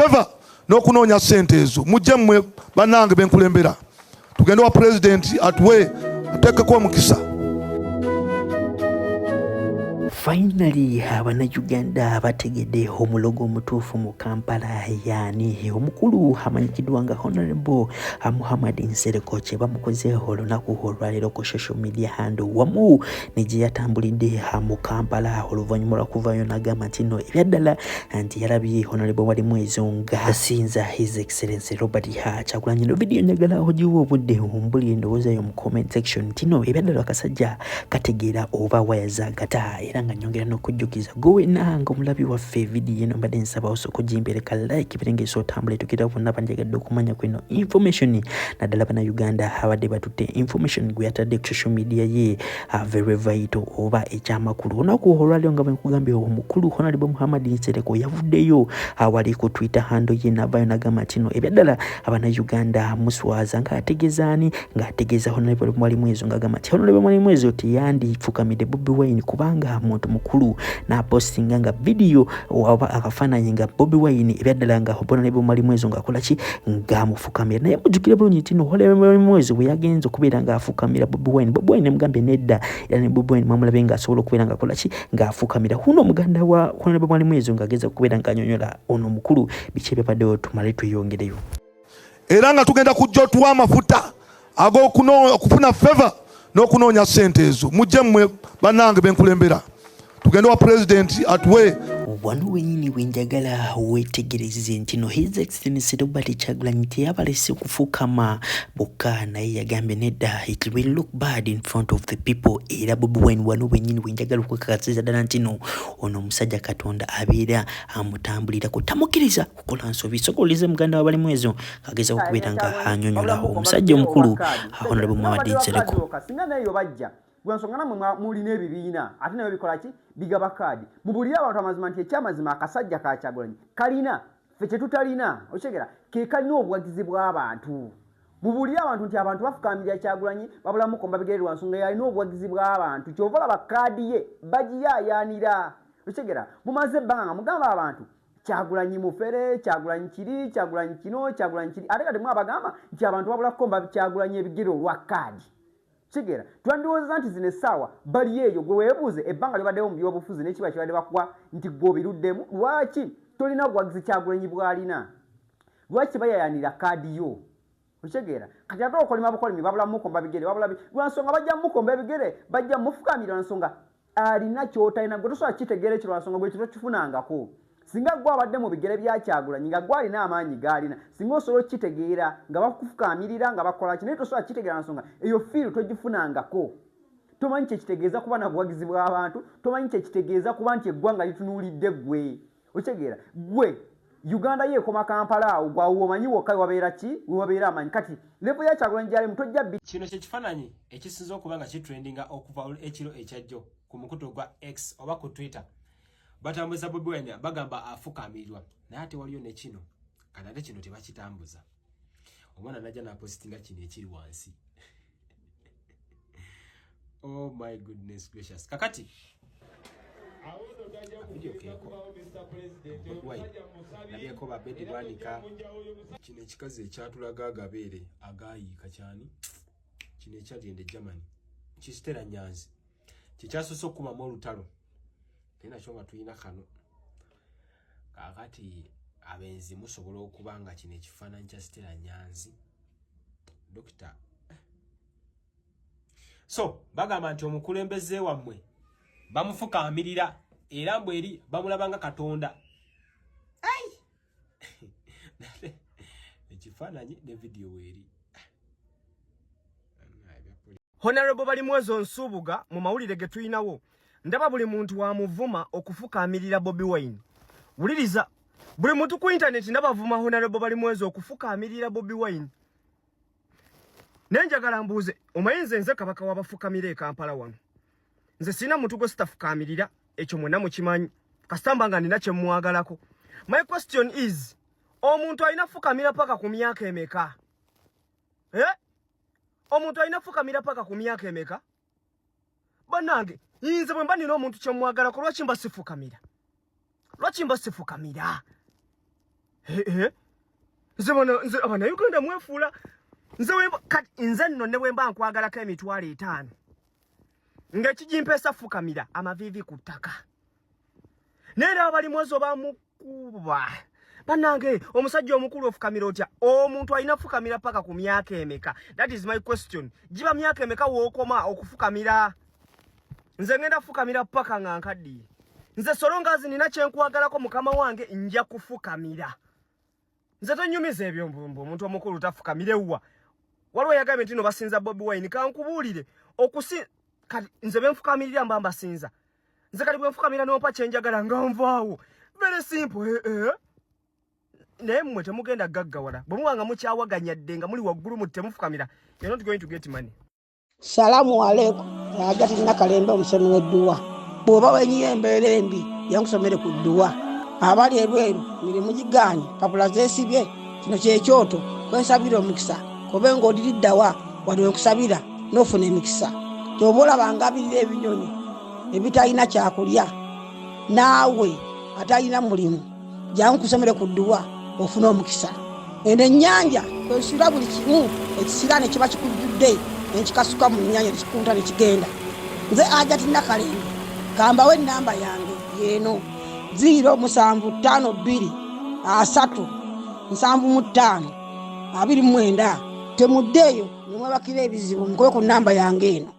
favor n'okunoonya ssente ezo. Mujje mmwe bannange benkulembera, tugende wa pulezidenti atuwe ateekeko omukisa. Finally, Abannayuganda bategedde omulogo omutuufu mu Kampala yaani. Omukulu amanyikiddwa nga Honorable Muhammad Nsereko kye bamukoze olunaku olwaleero ku social media handle wamu ne gye yatambulidde mu Kampala, oluvannyuma lwakuvaayo n'agamba nti nno ebyaddala nti yalabye Honorable Balimwezo nga asinza His Excellency Robert Kyagulanyi. No vidiyo njagala ogiwa obudde ombuli endowooza yo mu comment section nti no ebyaddala akasajja kategeera oba waya zagata. Era nga nyongera n'okujjukiza gwe wenna nga omulabi waffe, vidiyo eno mbadde nsaba osooka ogimpereka like ebere nga otambula etukira bonna banjagadde okumanya kweno information, naddala Bannayuganda abadde batutte information gwe yatadde ku social media ye very vital oba ekyamakulu. Olunaku olwaliro nga bwenkugambye, omukulu Honorable Muhammad Nsereko yavuddeyo awali ku Twitter handle ye navayo nagamba nti no ebyaddala Abannayuganda muswaza, ng'ategeeza ani? Ng'ategeeza Honorable Balimwezo, ng'agamba nti Honorable Balimwezo teyandifukamidde Bobi Wine kubanga muntu mukulu, n'apostinga nga vidiyo oba akafaananyi nga Bobi Wine ebyaddala nga Honorable Balimwezo ng'akola ki? Ng'amufukamira. Naye mujjukire bulungi nti no Honorable Balimwezo bwe yagenza okubeera ng'afukamira Bobi Wine, Bobi Wine nemugambye nedda, era ne Bobi Wine mwamulabe ng'asobola okubeera ng'akola ki? Ng'afukamira. Huno muganda wa Honorable Balimwezo ng'ageza okubeera ng'anyonyola ono omukulu biki ebyabaddewo. Tumale tweyongereyo. Era nga tugenda kujja otuwa amafuta ag'okufuna favor n'okunoonya ssente ezo. Mujje mmwe bannange benkulembera, tugende wa pulezidenti atuwe. Wano wenyini wenjagala wetegereze nti no His Excellency Robert Kyagulanyi teyabalese kufukama bokka, naye yagambye nedda, it will look bad in front of the people. Era Bobi Wine wano wenyini wenjagala okwekakasiza ddala nti no ono omusajja Katonda abeera amutambulirako, tamukkiriza kukola nsobi. Soka muganda wa Balimwezo ageza okubeera nga anyonyola omusajja omukulu Honorable Muhammad Nsereko. Singa naye bajja lwansonga namwe mulina ebibiina ate nayo bikola ki? Bigaba kaadi. Mubulire abantu amazima nti ekyamazima akasajja ka Kyagulanyi kalina ffe kyetutalina. Okitegera? Ke kalina obuwagizi bw'abantu. Mubulire abantu nti abantu bafukamirira Kyagulanyi, babula mukomba bigere lwansonga yalina obuwagizi bw'abantu. Kyova olaba kaadi ye bagiyaayaanira. Okitegera? Mumaze ebbanga nga mugamba abantu Kyagulanyi mufere, Kyagulanyi kiri, Kyagulanyi kino, Kyagulanyi kiri, ate kati mwabagamba nti abantu babula kukomba Kyagulanyi ebigere olwa kaadi. Kitegeera? Twandiwooza nti zino essaawa bali eyo. Gwe weebuuze ebbanga lyobaddewo mu byobufuzi n'ekiba kibadde bakuwa nti gwe obiruddemu, lwaki tolina buwagizi Kyagulanyi bw'alina? Lwaki tebayayanira kaadi yo? Okitegeera? Kati ate okolima bukolimi, babula mukomba bigere, babula lwansonga bajja mukomba ebigere, bajja mufukamira lwansonga alina kyotalina. Gwe tosobola kitegeera ekyo lwansonga gwe kitokifunangako. Singa gwe abadde mu bigere bya Kyagulanyi nga gwe alina amaanyi g'alina, singa osobola okukitegeera nga bakufukamirira nga bakola ki, naye tosobola kukitegeera nsonga eyo feel togifunangako. Tomanyi kyekitegeeza kuba na buwagizi bw'abantu, tomanyi kyekitegeeza kuba nti eggwanga litunuulidde ggwe. Okitegeera? Gwe Uganda ye ekoma Kampala awo, gwawo omanyi wokka wabeera ki, wewabeera amanyi. Kati level ya Kyagulanyi gyalimu tojja bi Kino kyekifaananyi ekisinze okuba nga kitrendinga okuva ekiro ekyajjo ku mukutu gwa X oba ku Twitter. Batambuza Bobi Wine, bagamba afukamirirwa, naye ate waliyo ne kino. Kati ate kino tebakitambuza. Omwana najja napositinga kino ekiri wansi. Oh my goodness gracious! Kakati video keeko nabyeko babedi bwanika. Kino ekikazi ekyatulaga agabeere agayiika kyani? Kino ekyagenda e Germany, kisitera Nyanzi, kyekyasoose okukubamu olutalo, naye nakyo nga tulina kano. Kakati abenzi musobola okuba nga kino ekifaananyi kya Stella Nyanzi, dokita. So bagamba nti omukulembeze wammwe bamufukaamirira era mbw eri bamulaba nga Katonda. Ekifaananyi ne vidiyo weeri. Honorable Balimwezo Nsubuga, mu mawulire ge tulinawo, ndaba buli muntu wamuvuma okufukaamirira Bobi Wine. Wuliriza, buli muntu ku internet ndabavuma Honorable Balimwezo okufukaamirira Bobi Wine. Naye njagala mbuuze, omanyi nze kabaka w'abafukamira e Kampala wano. Nze sirina muntu gwe sitafukaamirira, ekyo mwenna mukimanyi. Kasita mba nga nina kye mmwagalako. My question is, omuntu alina fukamira paka ku myaka emeka? Eh? Omuntu alina fukamira paka ku myaka emeka? Bannange, nze bwe mba nina omuntu kyemwagalako, lwaki mba sifukamira? Lwaki mba sifukamira? Nze bano nze Abannayuganda mwefuula. Nze kati nze nno ne bwe mba nkwagalako 50,000 ng'ekigimpeesa fukamira amaviivi ku ttaka, naye ndaba Balimwezo bamukuba. Bannange, omusajja omukulu ofukamira otya? Omuntu alina fukamira paka ku myaka emeka? That is my question. Giba myaka emeka wookoma okufukamira? Nze ngenda fukamira paka nga nkaddiye. Nze so long as nina kyenkwagalako, mukama wange, nja kufukamira. Nze tonyumiza ebyo mbu omuntu omukulu tafukamira. Ewwa waliwo yagambye nti no basinza Bobi Wine. Kankubuulire, okusi kati nze benfukamirira mba mbasinza. Nze kati bwenfukamira nompa kyenjagala nga nvaawo, very simple. Naye mmwe temugenda gaggawala bwe muba nga mukyawaganyadde nga muli waggulu mu temufukamira, you're not going to get money. Salaamu aleikum. Ajati Nakalembe, omusomi w'edduwa. Bw'oba wenyiye embeera embi, yankusomere ku dduwa. Abali ebweru mirimu gigaanye, papula zeesibye, kino kyekyoto kwensabira omukisa. Kobe ng'odiriddawa wano wenkusabira n'ofuna emikisa. Kyoba olaba ngabirira ebinyonyi ebitalina kyakulya, naawe atalina mulimu, jangu kusomere ku dduwa ofune omukisa. Eno ennyanja kwensula buli kimu ekisiraane kiba kikujjudde, nenkikasuka mu nnyanja nekikunta nekigenda. Nze Ajati Nakalembe, kambawo enamba yange yeeno: 0752 30 75 29. Temuddeeyo nemwebakira ebizibu, mukube ku namba yange eno.